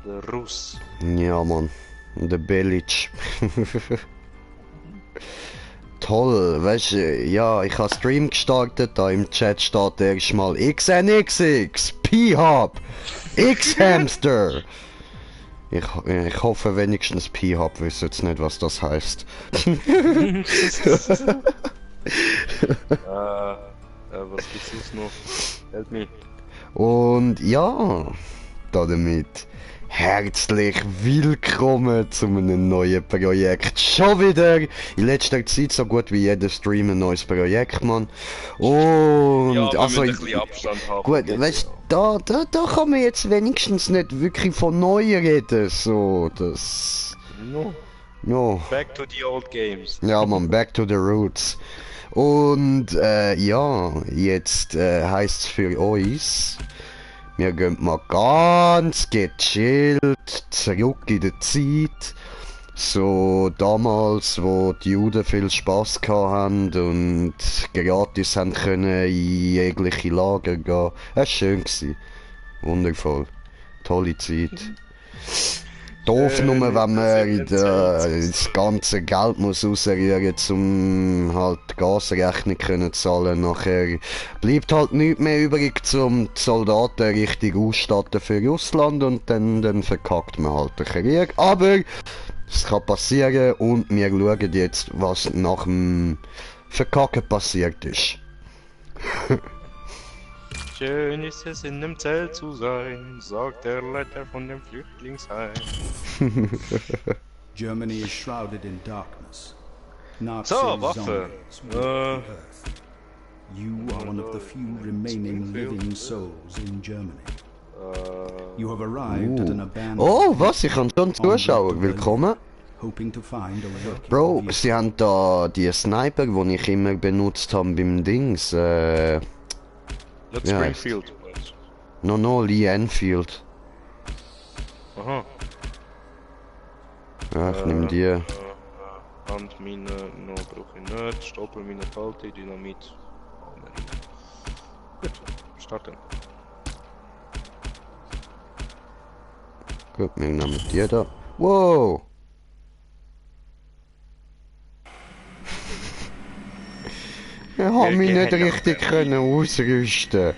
Der Russ. Ja, Mann. Der Belic. Toll, weißt du, ja, ich habe Stream gestartet, da im Chat steht erstmal XNXX, P-Hub, X-Hamster. Ich hoffe wenigstens P-Hub wisst jetzt nicht, was das heißt. Was gibt's sonst noch? Help me. Und ja, damit herzlich willkommen zu einem neuen Projekt. Schon wieder in letzter Zeit so gut wie jeder Stream ein neues Projekt, Mann. Und Ja, wir also, müssen ein bisschen Abstand haben. gut, weißt du, da kann man jetzt wenigstens nicht wirklich von neu reden, so, das... No. No. Back to the old games. Ja, man, back to the roots. Und ja, jetzt heißt es für uns, wir gehen mal ganz gechillt zurück in die Zeit. So damals, wo die Juden viel Spass hatten und gratis haben können in jegliche Lager gehen. Es war schön gewesen. Wundervoll. Tolle Zeit. Doof nur, wenn man das ganze Geld muss rausrühren, um halt die Gasrechnung können zahlen. Nachher bleibt halt nichts mehr übrig, um die Soldaten richtig ausstatten für Russland und dann verkackt man halt den Krieg. Aber es kann passieren und wir schauen jetzt, was nach dem Verkacken passiert ist. Schön ist es in dem Zelt zu sein, sagt der Leiter von dem Flüchtlingsheim. Germany is shrouded in darkness. Nazi So, Waffe. zombies walk the earth. You are one of the few remaining living souls in Germany. You have arrived at an abandoned Oh, was? Ich kann schon Zuschauer. Willkommen. hoping to find a working Bro, vehicle. sie haben da die Sniper, die ich immer benutzt habe beim Dings. Let's Ja, Springfield. No, Lee Enfield. Aha. Ja, ich nehme die. Handmine, no, brauche ich nicht. Stolpermine, Falte, Dynamit. Gut, starten. Gut, wir nehmen die da. Wow! Ich hab mich nicht richtig können ausrüsten.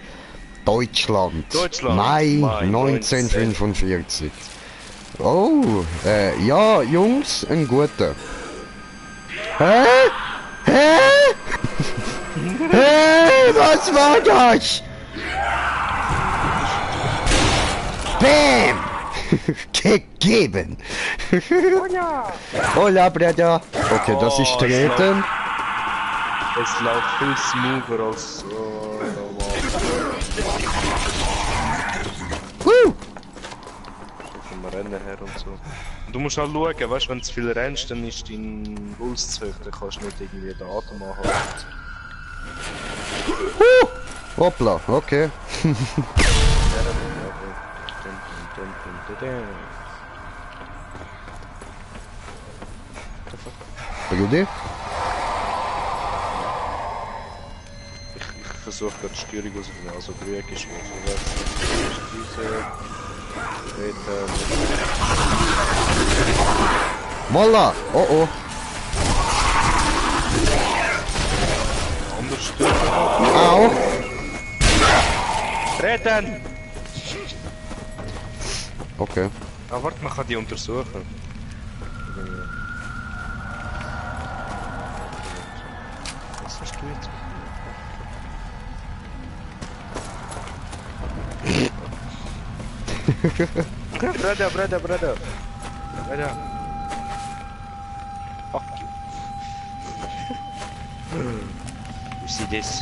Deutschland. Mai 1945. Oh, ja, Jungs, ein guter. Hä? Hä? Was war das? Bam! Gegeben! Hola, Bruder! Okay, das ist treten. Es läuft viel smoother als normal. Vom Rennen her und so. Und du musst halt schauen, weißt du, wenn du zu viel rennst, dann ist dein Puls zu hoch, dann kannst du nicht irgendwie den Atem anhalten. Hoppla, okay. Brudi? Ich versuche gerade die Steuerung rauszufinden, also Dreieck ist Voila! Oh oh. anders steuern. Au! Treten! Okay. Ah, warte, man kann die untersuchen. Was hast du jetzt? Brother. Brother. Fuck you. You see this?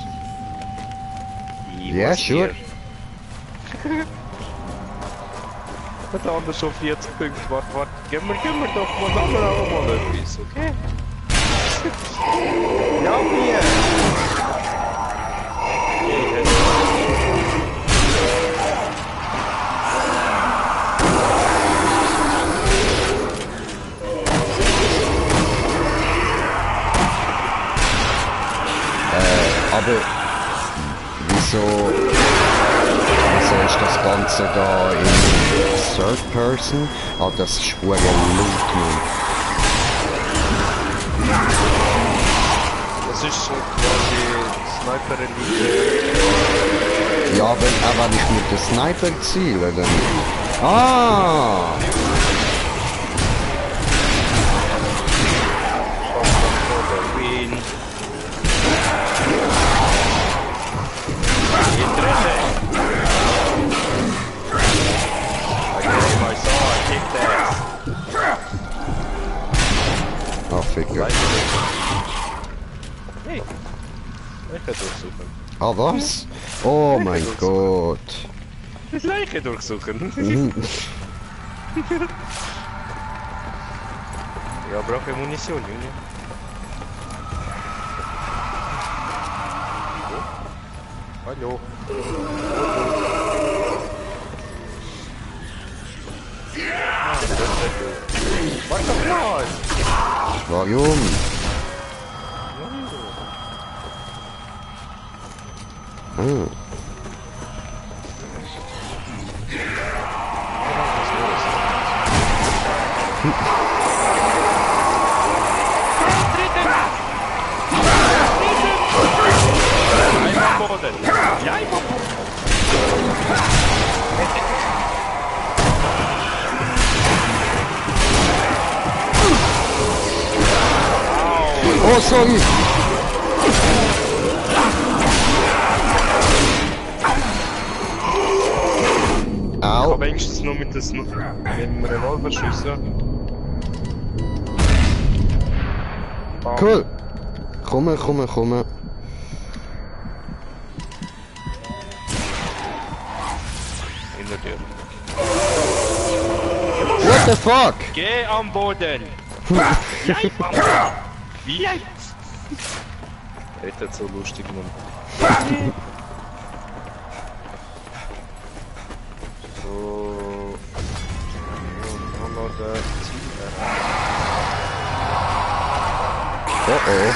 Yeah, sure. Hat der andere schon 40 Punkte. Warte. Gib mir doch mal nachher auch mal etwas, okay? Ja, mir! Aber wieso ist das Ganze da in Third Person. Ah, das ist schwer laut, Mann. Das ist so quasi Sniper-Elite. Ja, wenn ich mit dem Sniper ziele, dann... Ah! Win. Ah, Ficker. Hey, ich kann durchsuchen. Ah, was? Oh mein Gott. Das Leiche durchsuchen. Ja, brauche ich Munition, Junge. Hallo. Was ist das? Warum? Ah. Oh, sorry! Au! Aber wenigstens nur mit dem Revolver schiessen. Cool! Komme. Hinter dir. What the fuck? Geh am Boden! Wie? Das ist so lustig, Mann. So. Haben wir da Ziel erreicht? Oh oh.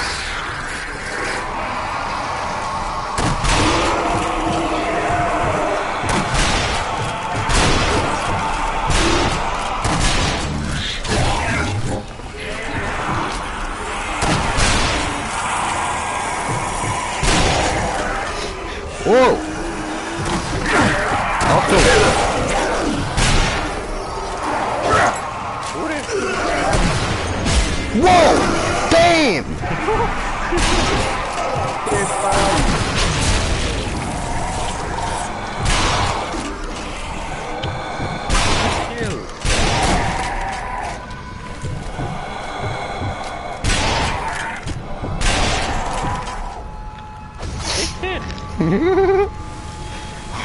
Oh! Achtung! Wow! Damn!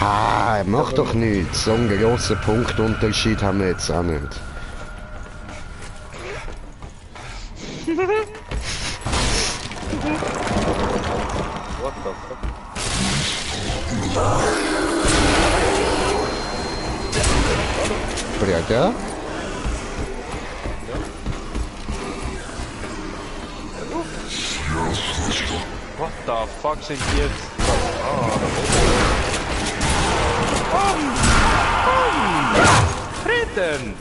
Ha, mach doch nichts. So einen grossen Punktunterschied haben wir jetzt auch nicht. What the fuck? Brother? What the fuck sind die jetzt? Treten!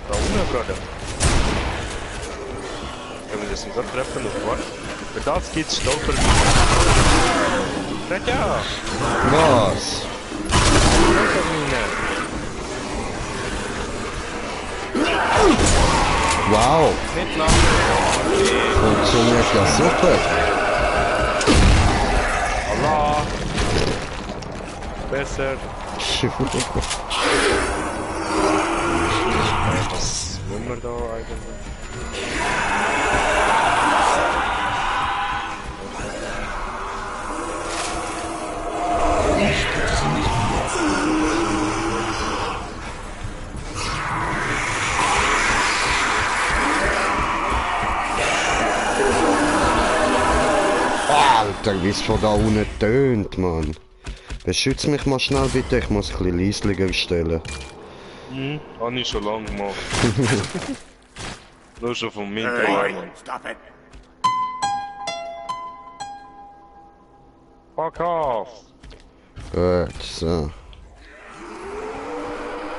Da unten, Bruder. Können wir das sogar treffen und warten? Für das geht's stolper. Red ja! Was? Wow! Nicht lang. Funktioniert ja super! Allah! Besser. Was wollen wir da eigentlich? Alter, wie es von da unten tönt, Mann. Beschütz mich mal schnell bitte, ich muss ein bisschen leislicher stellen. Habe ich schon lange gemacht. Nur schon vom Minter. Stop it. Fuck off! Gut, so.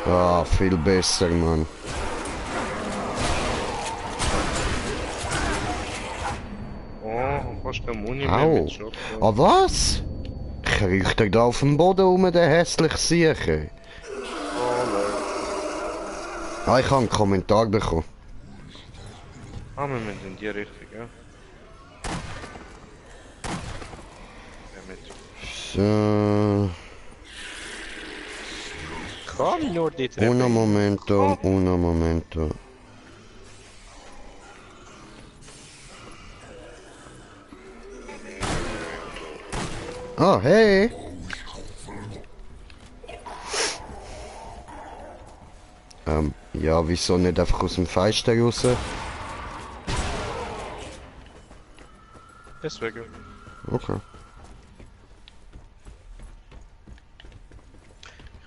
Ah, viel besser, Mann. Oh, fast kein Muni mehr Au. mit Shotgun. Ah, was? Kriecht er da auf dem Boden rum, der hässliche Sieche? Ah, ich habe einen Kommentar bekommen. Ah, wir müssen in die Richtung, ja? Ja, mit. So. Kann nur die Treppe. Uno momento, uno momento. Oh, hey! Ja, wieso nicht einfach aus dem Fenster raus? Deswegen. Okay.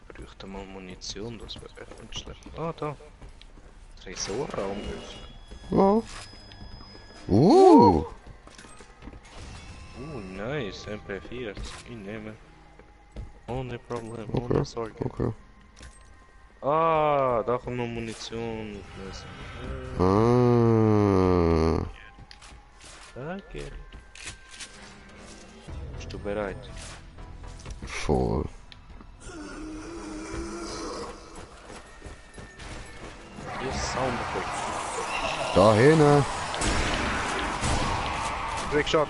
Ich bräuchte mal Munition, das wäre echt nicht schlecht. Ah, da. Tresorraum öffnen. Ja. Nice. MP4. Ich nehme. Ohne Problem, ohne Okay. Sorge. Okay. Ah, da kommt noch Munition. Ah. Danke. Bist du bereit? Voll. Hier ist Soundeffekt. Da hinten. Trickshot.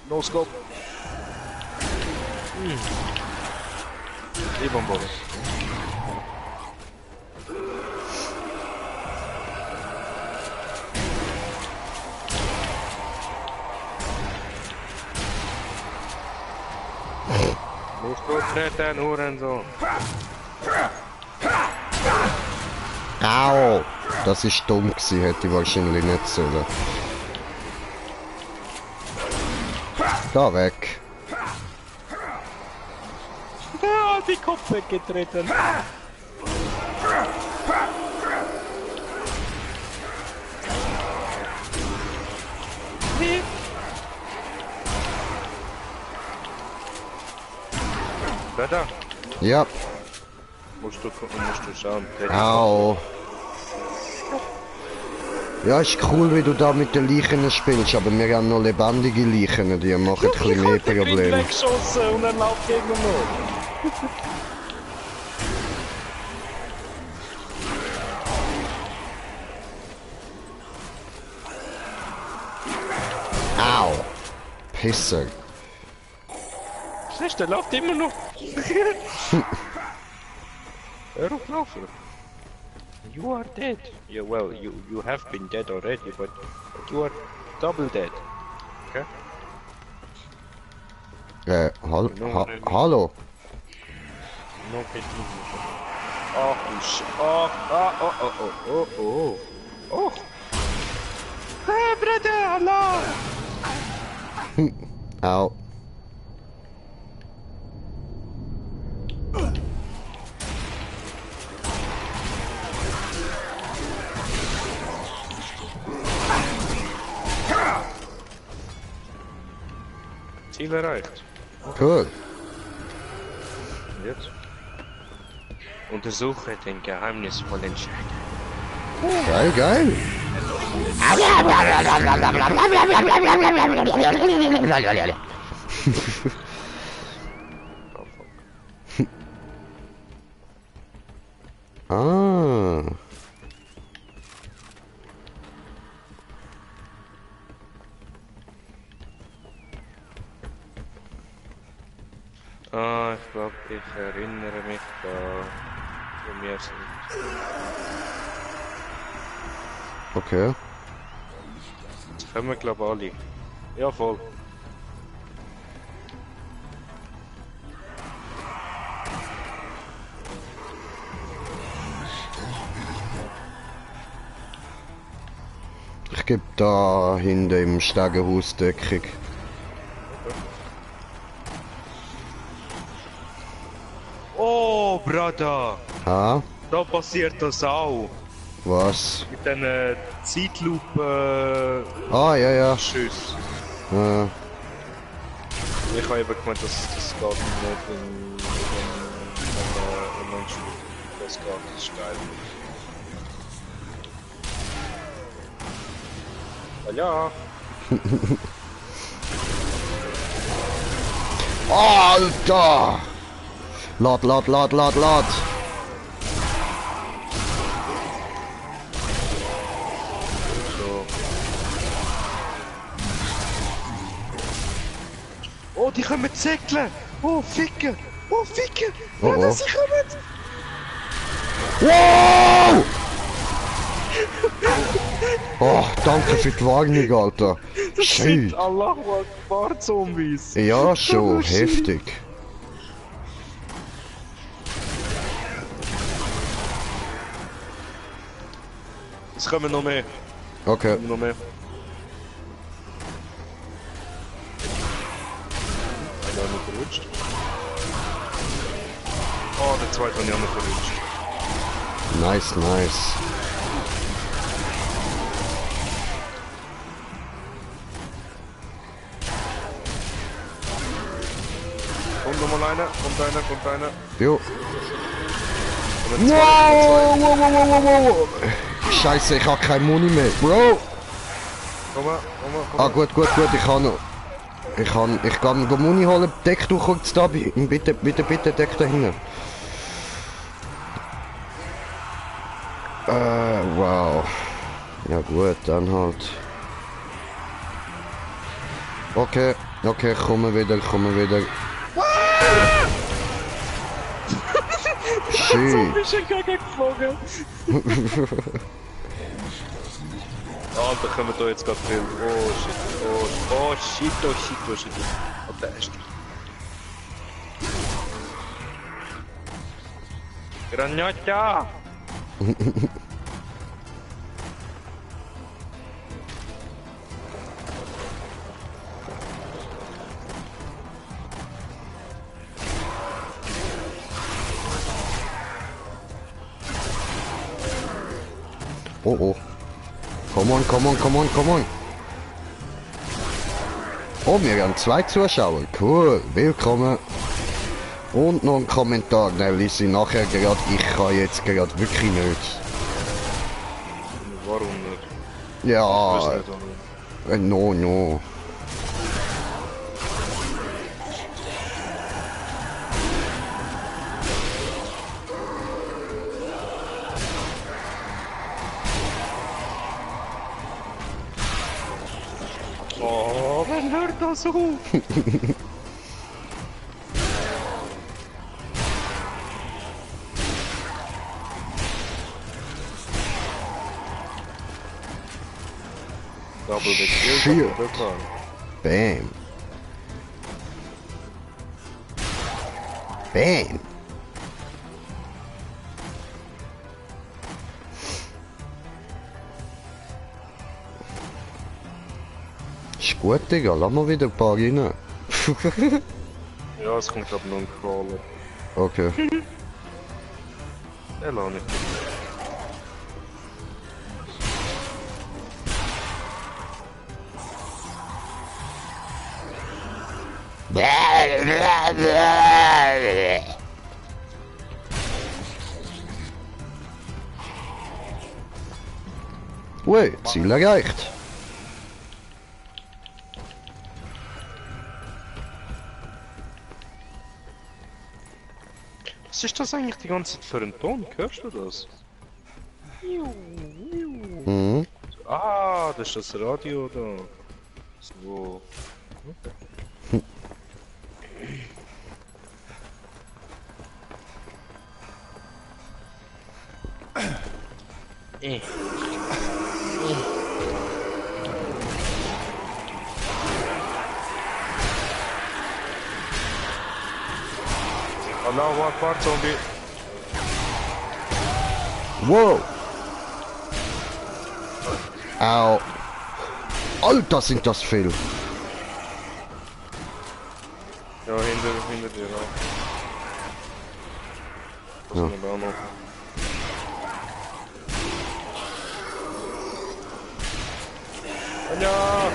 No scope. Lieber am Boden. No scope treten, Hurensohn. Au! Das ist dumm gewesen, hätte ich wahrscheinlich nicht sollen. Da weg. Ah, die Kopf weggetreten. Da. Ja. Musst du schauen. Au. Ja, ist cool, wie du da mit den Leichen spielst, aber wir haben noch lebendige Leichen, die machen ein bisschen mehr Probleme. Weggeschossen und er läuft gegen noch. Au. Pisser. Siehst du, der läuft immer noch. Hör auf laufen. You are dead. Yeah, well, you have been dead already, but you are double dead. Okay? Hallo. No technique. Ach du Sch... Oh. Hey, Bruder, Allah! Au. Ziel erreicht. Cool. Jetzt. Untersuche den geheimnisvollen Stein. Geil. Ah. Ah, ich glaube, ich erinnere mich da, wo wir sind. Okay. Jetzt können wir, glaube ich, alle. Ja, voll. Ich gebe da hinten im Stegenhaus Deckung. Oh! Oh, Brother! Ha? Da passiert das auch. Was? Mit den Zeitlupe Ah, ja, ja. Schüssen. Äh, Ich habe eben gemeint, dass das geht nicht in Menschen. Das geht, das ist geil. Ja. Alter! Lad. So. Oh, die können zäckeln! Oh, ficken! Oh, ficken! Oh, oh. Sie kommen! Wow! Oh, danke für die Warnung, Alter. Das Shit. sind Allahu Akbar Zombies! Ja, schon, Oh, shit. heftig. Es kommen noch mehr. Okay. Noch mehr. Einer nicht verrutscht. Oh, der zweite habe ich auch noch verrutscht. Nice. Kommt nochmal kommt einer. Jo. Und ein Wow! Scheiße, ich hab kein Muni mehr. Bro! Komm mal. Ah, gut, ich kann noch. Ich kann Muni holen. Deck du kurz da. Bitte, deck da hinten. Wow. Ja gut, dann halt. Okay, ich komme wieder. Shit. So bist du entgegengeflogen. Alter, kommen da jetzt gerade viel. Oh shit. Oh, der ist. Granata! Oh. Come on. Oh, wir haben 2 Zuschauer. Cool, willkommen. Und noch ein Kommentar, dann lese ich nachher gerade. Ich kann jetzt gerade wirklich nicht. Warum nicht? Ja, Ich weiß nicht warum. no. Oh, wer hört das auf? Double the kill, Shit. double the car. Bam. Ist gut, Digga. Lass mal wieder ein paar rein. Ja, es kommt glaube noch ein Crawler. Okay. Der lass nicht. Ui, Ziel erreicht. Was ist das eigentlich die ganze Zeit für ein Ton? Hörst du das? Mhm. Ah, das ist das Radio da. So. Allahu Akbar, Zombie. Wow. Au. Alter, sind das viel. Ja, hinter dir auch. Das sind aber auch noch. Ja!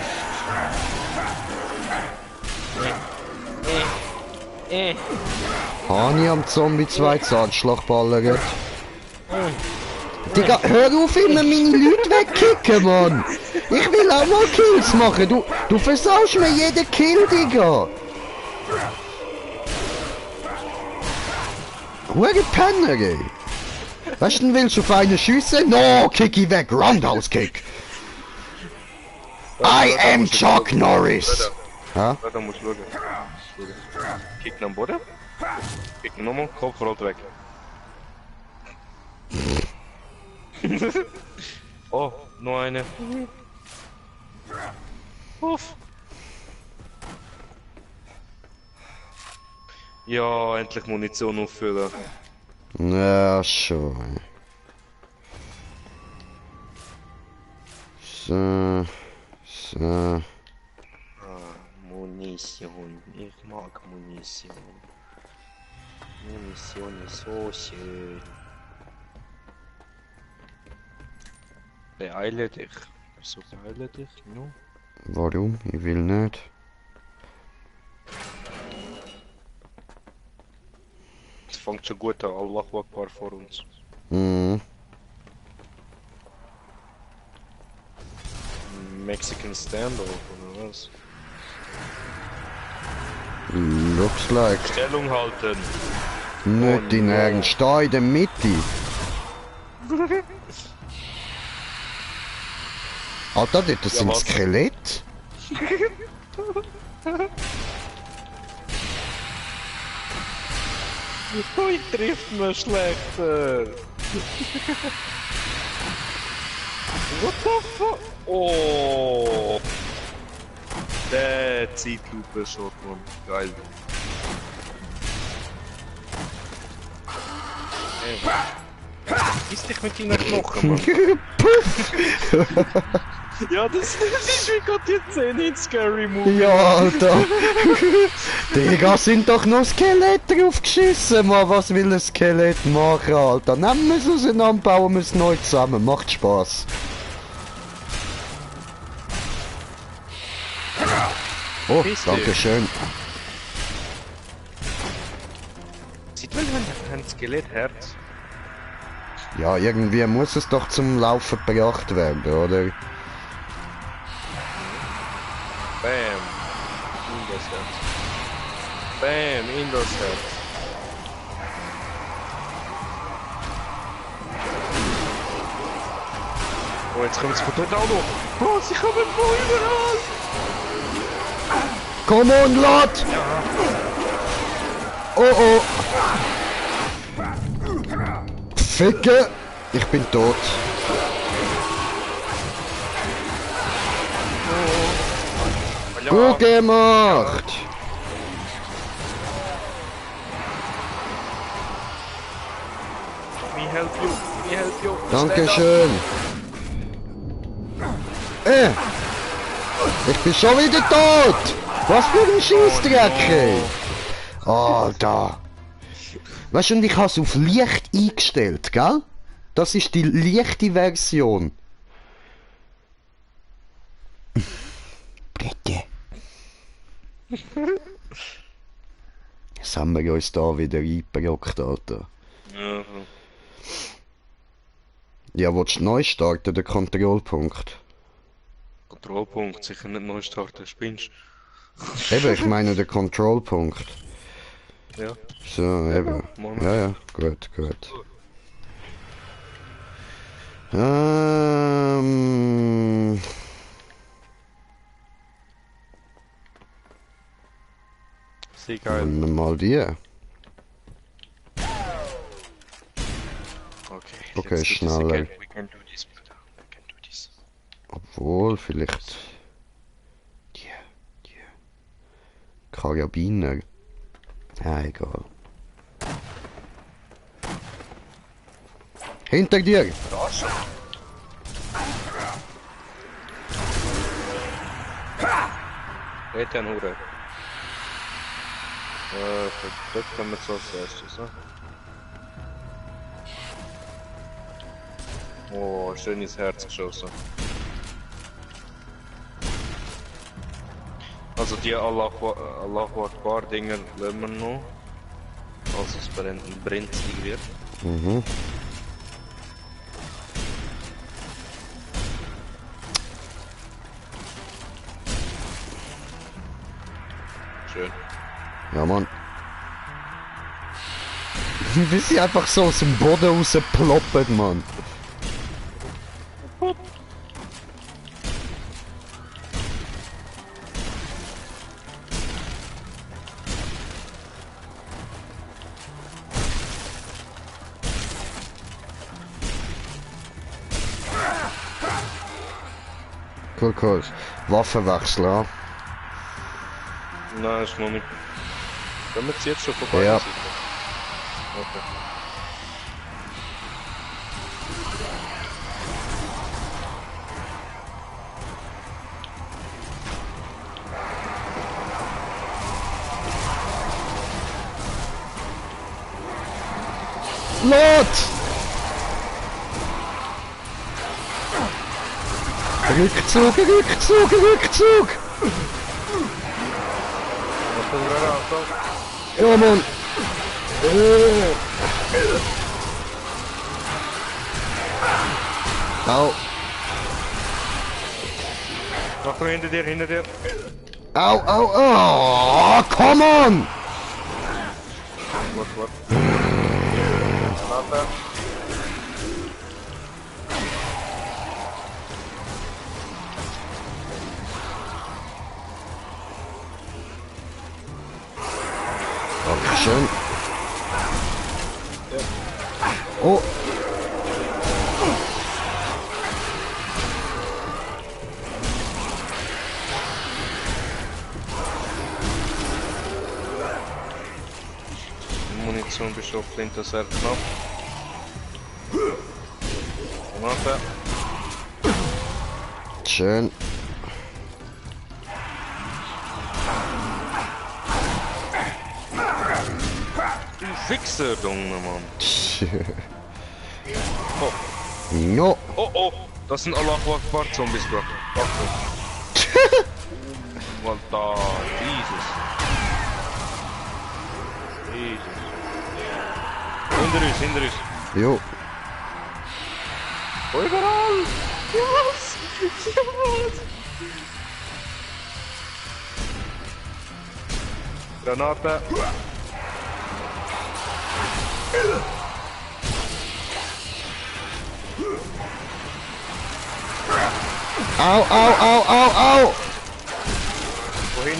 Hani am Zombie 2 Zahnschlagballen geht. Digga, hör auf immer meine Leute wegkicken, Mann! Ich will auch mal Kills machen, du versaust mir jeden Kill, Digga! Hure Penner, ey! Weißt du, willst du auf einen schiessen? No, kick ihn weg, Roundhouse Kick! I am Chuck Norris! Ja? Da muss schauen. Kick nach dem Boden. Kick nochmal, Kopf rollt weg. Oh, noch eine. Uff. Ja, endlich Munition auffüllen. Ja, schon. So. Munition. Ich mag Munition. Munition ist so schön. Beeile dich. Wieso beeile dich? No. Warum? Ich will nicht. Es fängt schon gut an. Allahu Akbar vor uns. Mhm. Mexican Standoff oder was? Looks like. Stellung halten. Nicht in Ernst, da in der Mitte. Alter, das sind was? Skelett. Ui, trifft man schlechter. What the fuck? Oh. Der Zeitlupe-Shot, Mann. Geil. Iss dich mit deinen Knochen, Mann. Ja, das ist wie gerade die Szene in Scary Movie. Ja, Alter. Digga, sind doch noch Skelette draufgeschissen, Mann. Was will ein Skelett machen, Alter? Nehmen wir es auseinander, bauen wir es neu zusammen. Macht Spaß. Oh, danke schön. Sieht man ein Skelettherz? Ja, irgendwie muss es doch zum Laufen gebracht werden, oder? Bam. In das Herz. Bam, in das Herz. Oh, jetzt kommen sie von dort auch noch. Bro, sie kommen von überall. Come on, Lord! Oh oh! Ficke! Ich bin tot. Ja, Gut gemacht! me help you, me help you. Dankeschön! Ich bin schon wieder tot! Was für ein Scheissdreck, ey! Alter! Weißt du, und ich habe es auf leicht eingestellt, gell? Das ist die leichte Version. Bitte. Jetzt haben wir uns da wieder eingebrockt, Alter. Ja. Ja, willst du neu starten, den Kontrollpunkt? Kontrollpunkt, sicher nicht neu starten, spinnst. Eben, ich meine den Kontrollpunkt. Ja. So, eben. Moment. Ja, ja, gut, gut. Sehr geil. Nehmen wir mal die. Okay, Okay, let's do this schneller. again. We can do this, brother. We can do this. Obwohl, vielleicht... Die. Karabiner. Ja, egal. Hinter dir! Das? Red ja nur. Dort können wir so als erstes, ne? Oh, schön ins Herz geschossen. Also die Allahu Akbar Dinger lassen wir noch. Also es brennt wird. Mhm. Schön. Ja, Mann. Wie sie einfach so aus dem Boden rausploppen, Mann. Cool, cool. Waffenwechsel, ja. Nein, ist noch nicht. Können wir jetzt schon vorbei? Ja. Okay. Lot! Rückzug, Rückzug, Rückzug! Achtung, gerade, Achtung! Ja, Mann! Au! Achtung, hinter dir, hinter dir! Au, au, au! Come on! Warte. Warte. Dankeschön. Oh! Munition beschafft hinter sehr knapp. Warte. Schön. Du Wichser, Junge, Mann. Oh. No. Oh, oh. Das sind Allahu Akbar Zombies, Bro. Achtung. Alter, Jesus. Hinter uns. Jo. Oh, überall! Yes! Granate! Au, au, au, au, au! Wohin?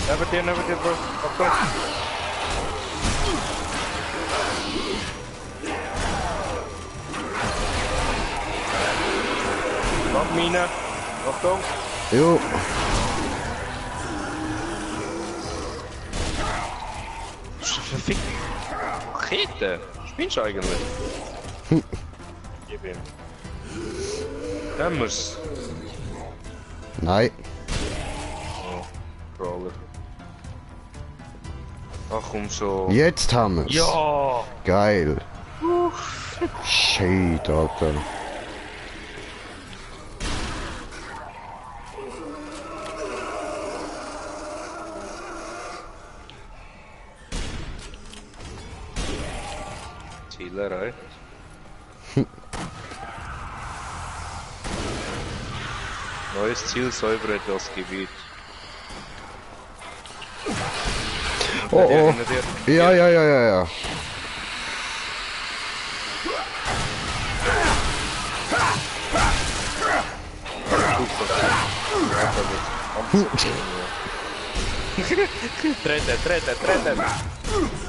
Neben dir, Bro. Achtung! Mine. Achtung. Jo. Verfickt. Rakete. Spinnst du eigentlich? Gib ihm. Hammers. Nein. Oh, Crawler. Ach komm schon. Jetzt haben wir's. Ja! Geil. Shit, Alter. Zielerei. Neues Ziel, säubere das Gebiet. Oh, oh. Ja.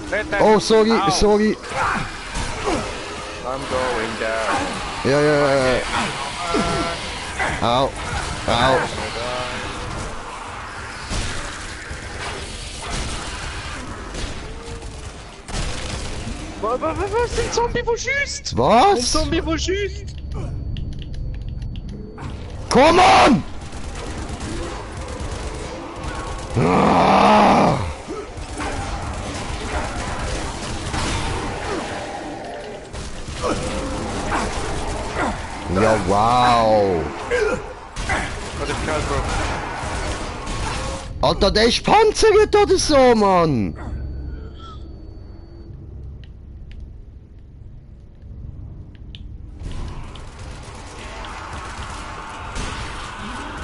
Treten. Oh, sorry. Au. Sorry. I'm going down. Ja. Au. Was? Ein Zombie, wo schießt? Ein Was? Zombie, wo schießt? Come on! Ah! Ja, wow. What is Cal, Bro? Alter, der ist panzert oder so, Mann.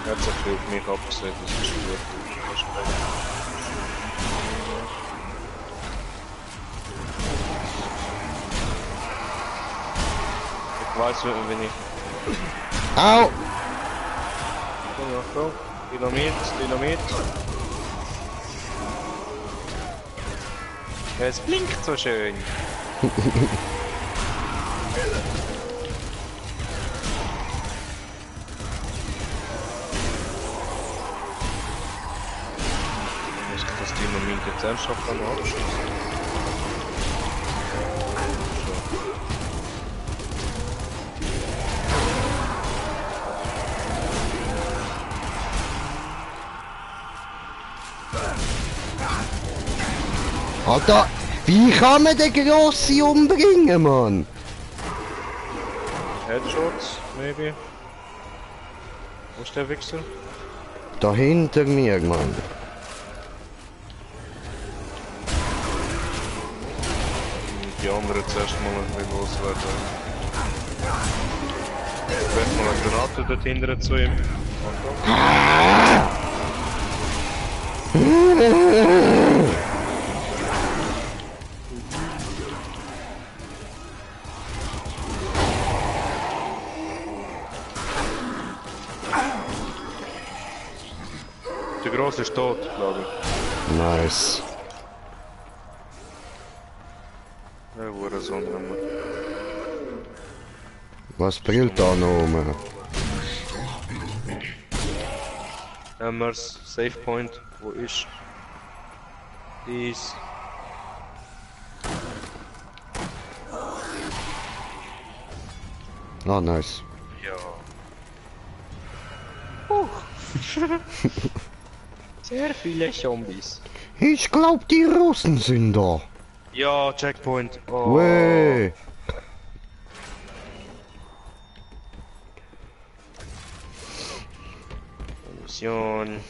Er hat so viel auf mich abgesehen, das ist gut. Ich weiß, wenn ich... Au. Komm, Dynamit. Es blinkt so schön. Muss ich das Dynamit jetzt ernsthaft noch abschießen? Alter, wie kann man den Grossen umbringen, Mann? Headshots, maybe. Wo ist der Wichser? Da hinter mir, Mann. Die anderen zuerst mal ein bisschen loswerden. Ich werfe mal eine Granate dort hinten zu ihm. Der Grosse ist tot, glaube ich. Nice. Ja, Hurensohn haben wir. Was brillt da noch rum? Hammers, Save Point, wo ist? Dies. Ah, nice. Ja. Sehr viele Zombies. Ich glaub, die Russen sind da. Ja, Checkpoint. Oh. Weh. Munition.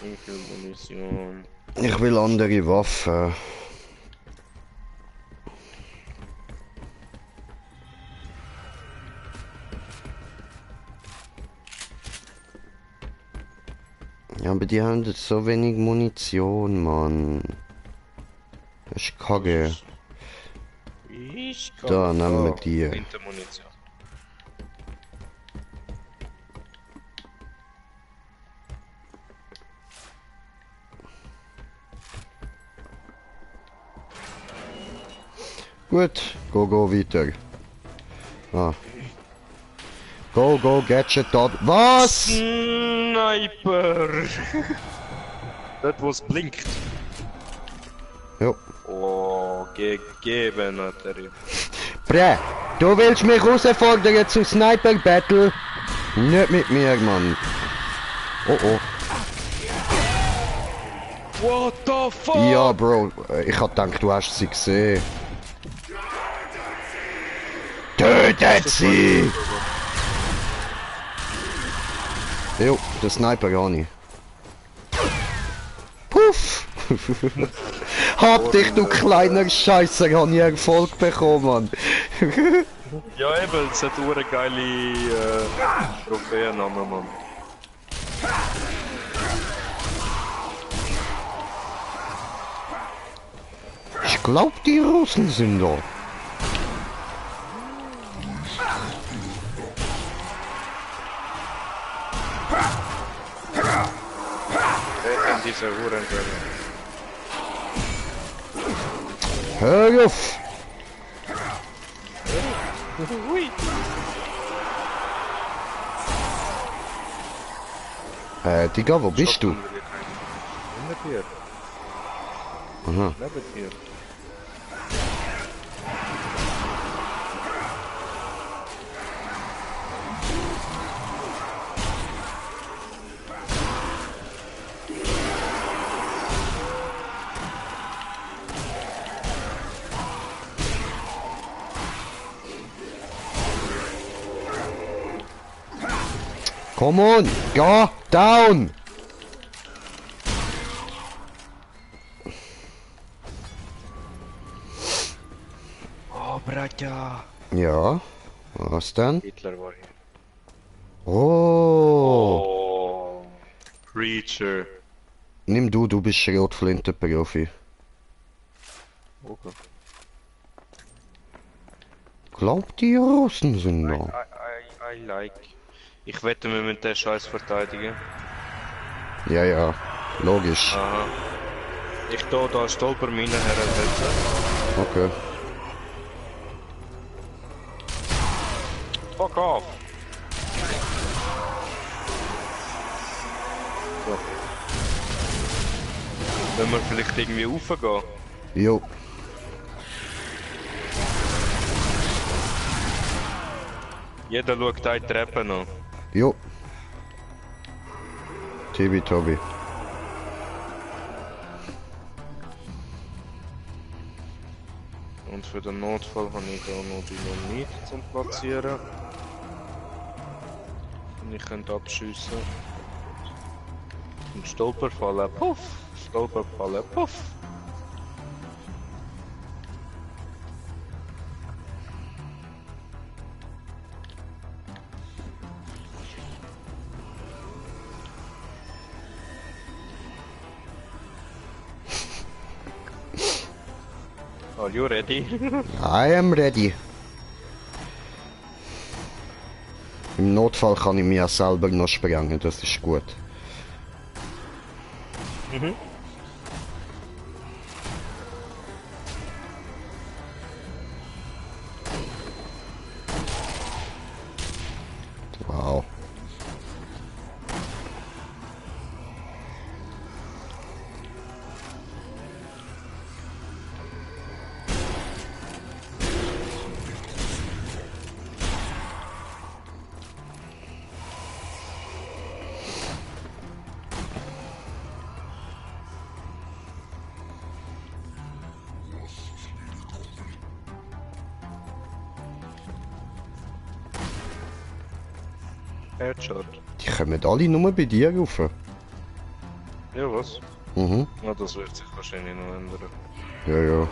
Munition. Ich will andere Waffen. Ja, aber die haben jetzt so wenig Munition, Mann. Das ist kacke. Ich Da nehmen wir die. Wintermunition. Gut, go weiter. Ah. Go, Gadget dort. Was? Sniper! Das was blinkt. Jo. Oh, gegeben hat er. Bre, du willst mich herausfordern zu Sniper Battle? Nicht mit mir, Mann. Oh. What the fuck? Ja, Bro, ich hab gedacht, du hast sie gesehen. Tötet sie! Jo, der Sniper gar nicht. Puff! Hab dich, du kleiner Scheißer, hab ich Erfolg bekommen, Mann. Ja eben, es hat eine geile Trophäenname, Mann. Ich glaub, die Russen sind da. Wer in dieser Hurenquelle? Hör auf! Hui! Digga, wo bist du? Hinter dir. Aha. Neben dir. Come on! Go down! Oh, Bratja! Ja, was denn? Hitler war hier. Oh! Oh! Preacher! Nimm du bist Schrotflintenprofi. Okay. Glaubt die Russen sind da. I like. Ich wette, wir müssen den Scheiß verteidigen. Ja, ja, logisch. Aha. Ich tue da Stolpermine hersetzen. Okay. Fuck off! So. Wenn wir vielleicht irgendwie raufgehen? Jo. Jeder schaut eine Treppe an. Jo. Tobi. Und für den Notfall habe ich da noch Dynamit zum Platzieren. Und ich könnte abschiessen. Und Stolperfallen, puff! Stolperfallen, puff! Are you ready? I am ready. Im Notfall kann ich mich ja selber noch sprengen, das ist gut. Mhm. Wow. Headshot. Die kommen alle nur bei dir rauf. Ja, was? Mhm. Ja, das wird sich wahrscheinlich noch ändern. Ja, ja.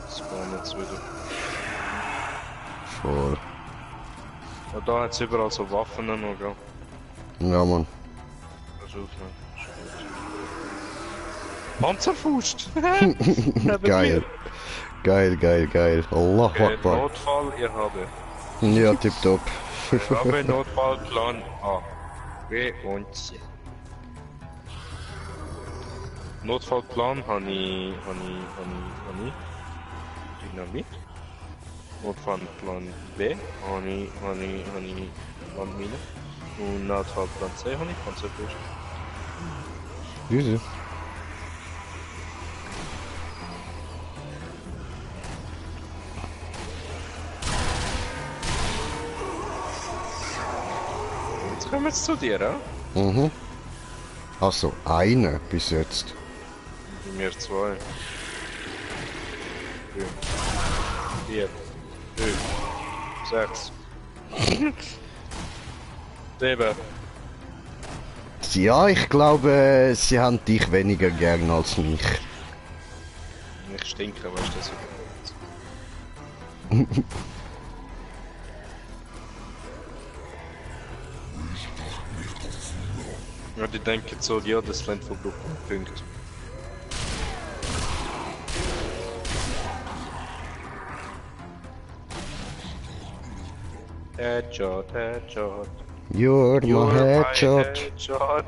Das spawnen jetzt wieder. Voll. Ja, da hat es überall so Waffen noch, gell? Ja, Mann. Das ist aufnehmen. Panzerfaust! Geil. Geil. Allahu Akbar. Notfall, ihr habe. Ja, tipptopp. Ich habe Notfallplan A, B und C. Notfallplan habe ich Dynamit. Notfallplan B habe ich Landmine. Und Notfallplan C habe ich Panzerfaust. Easy. Jetzt kommen wir zu dir, ja? Mhm. Also, eine bis jetzt. Bei mir 2. 3. 4. 5. 6. 7. Ja, ich glaube, sie haben dich weniger gern als mich. Ich stinke, weißt du, das Ja, die denken so, ja, das Land von Gruppenpunkt. Headshot. You're my You're headshot. headshot.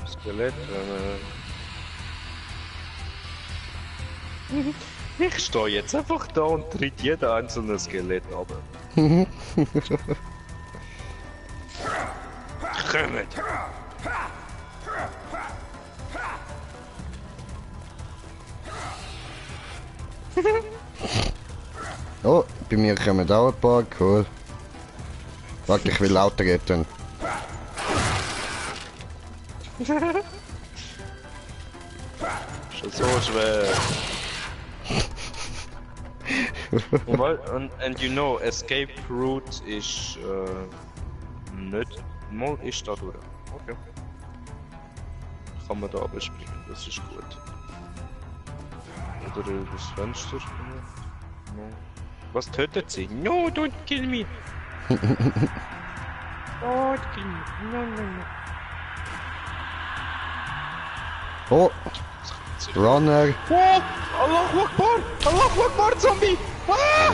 Skelett. Ich stehe jetzt einfach da und tritt jeder einzelne Skelett ab. Kommt! Oh, bei mir kommen auch ein paar, cool. Warte, ich will lauter retten. Schon so schwer. And you know, escape route ist nicht mal ist da durch. Okay. Kann man da abspringen, das ist gut. Oder das Fenster. No. Was tötet sie? No, don't kill me! Don't kill me! No, no, no. Oh! Runner! Oh! Allahu Akbar! Allahu Akbar, Zombie! Ah!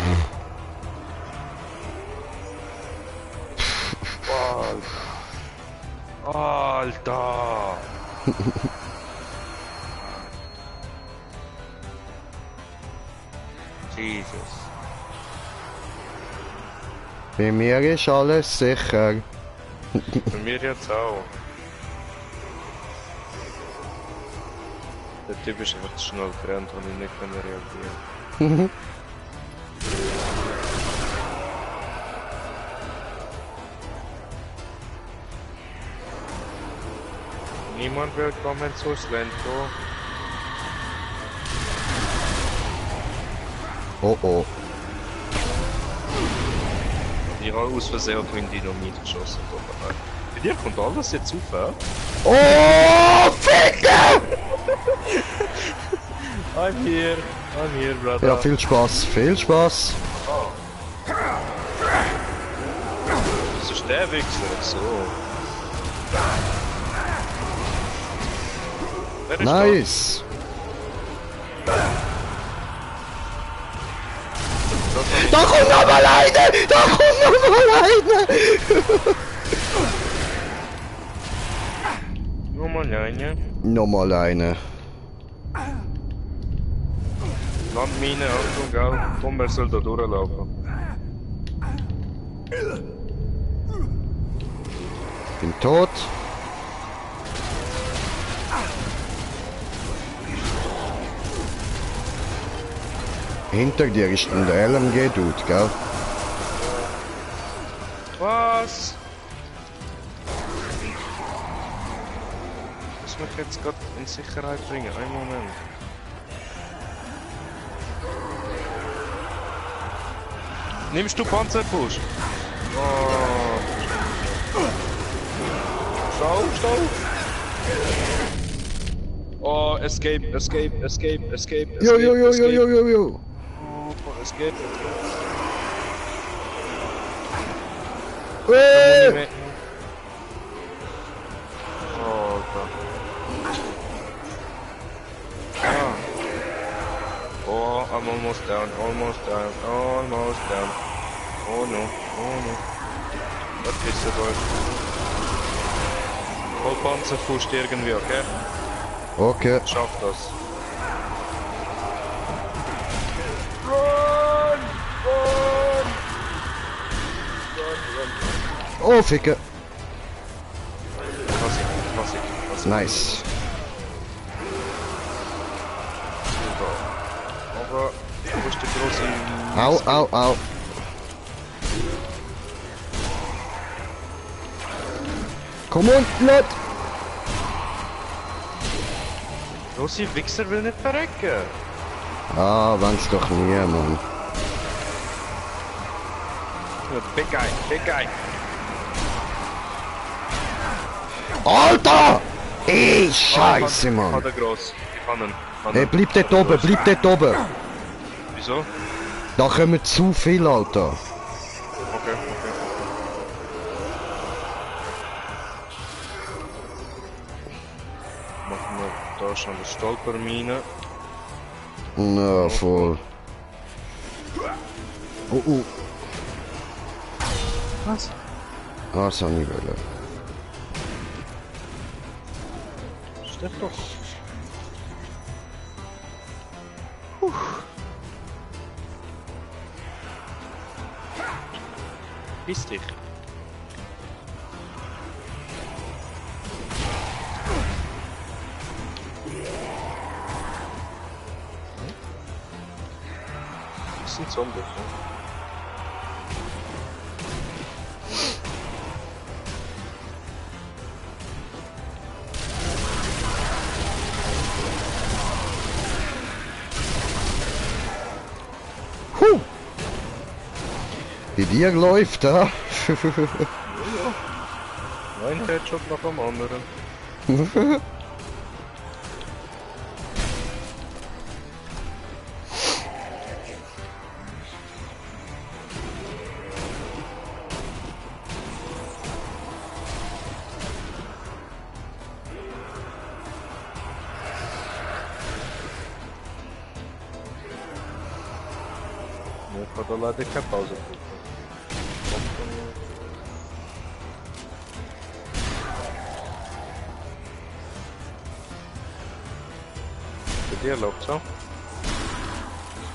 Alter! Jesus. Bei mir ist alles sicher. Bei mir jetzt auch. Der Typ ist einfach zu schnell gerannt und ich nicht reagieren. Niemand will kommen zu Slento. Oh oh. Ich habe aus Versehen auf mein Dynamit geschossen. Bei dir kommt alles jetzt auf, hä? Oh, Ficker! I'm here, brother. Ja, viel Spaß, viel Spaß. Das ist der Wichser, so. Wer ist Nice! Da kommt noch mal eine! Da kommt noch mal eine! Nochmal eine. Nochmal eine. Landmine, Achtung, gell? Tom, wer soll da durchlaufen? Bin tot. Hinter dir ist ein LMG-Dude, gell? Was? Das muss ich jetzt gerade in Sicherheit bringen. Einen Moment. Nimmst du Panzerpush? Oh. Stau! Oh, escape! Jo. Oh, escape! Oh, Gott. Ah. Oh, I'm almost down. Oh no. Was ist das euch? Voll Panzerfuß irgendwie, okay? Okay. Schaff das. Oh, Ficker. Was Nice. Aber, wo ist der große... Au. Komm on, Blood! Große Wichser will nicht verrecken. Ah, wenn's doch nie, Mann. Big guy. Alter! Ey, Scheiße, Mann. Hat er gross. Ich kann ihn. Hey, bleib dort oben. Wieso? Da kommen zu viel, Alter. Okay. Machen wir da schon eine Stolpermine. Na, voll. Oh. Was? Ah, das hab ich wollen. Steht doch. Piss dich. Das sind Zombies, ne? dir läuft, ja? Ein Headshot nach dem anderen. Ich kann da leider keine Pause drücken. Bei dir läuft so?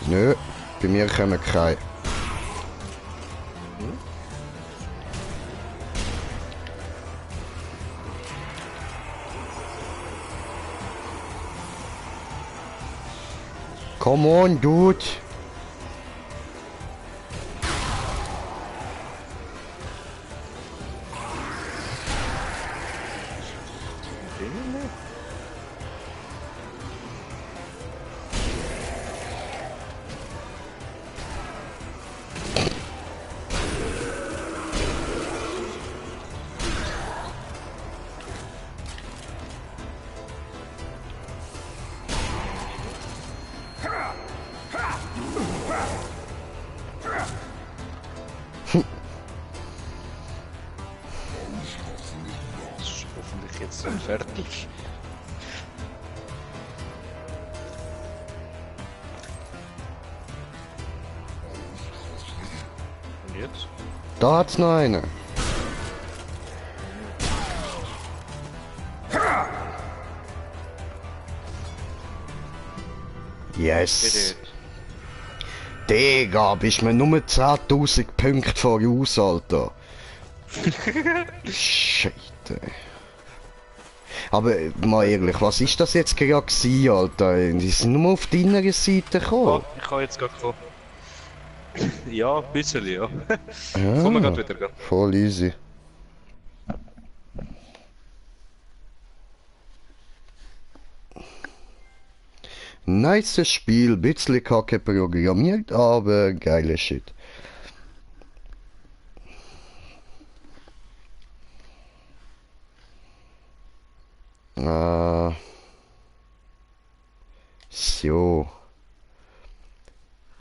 Nö, bei mir kommen keine. Come on, dude! Hoffentlich jetzt dann fertig. Und jetzt? Da hat's noch eine. Yes! Digga, bist mir nur 10.000 Punkte voraus, Alter. Scheite. Aber mal ehrlich, was ist das jetzt gerade gewesen, Alter? Die sind nur auf deiner Seite gekommen. Oh, ich kann jetzt gerade kommen. Ja, ein bisschen, ja. Ja, Kommen wir gerade wieder. voll easy. Nice Spiel, bisschen kacke programmiert, aber geile Shit. So.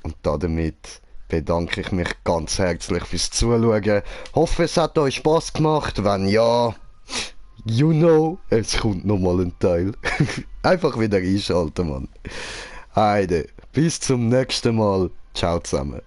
Und damit bedanke ich mich ganz herzlich fürs Zuschauen. Hoffe, es hat euch Spaß gemacht. Wenn ja, you know, es kommt nochmal ein Teil. Einfach wieder einschalten, Mann. Heide, bis zum nächsten Mal. Ciao zusammen.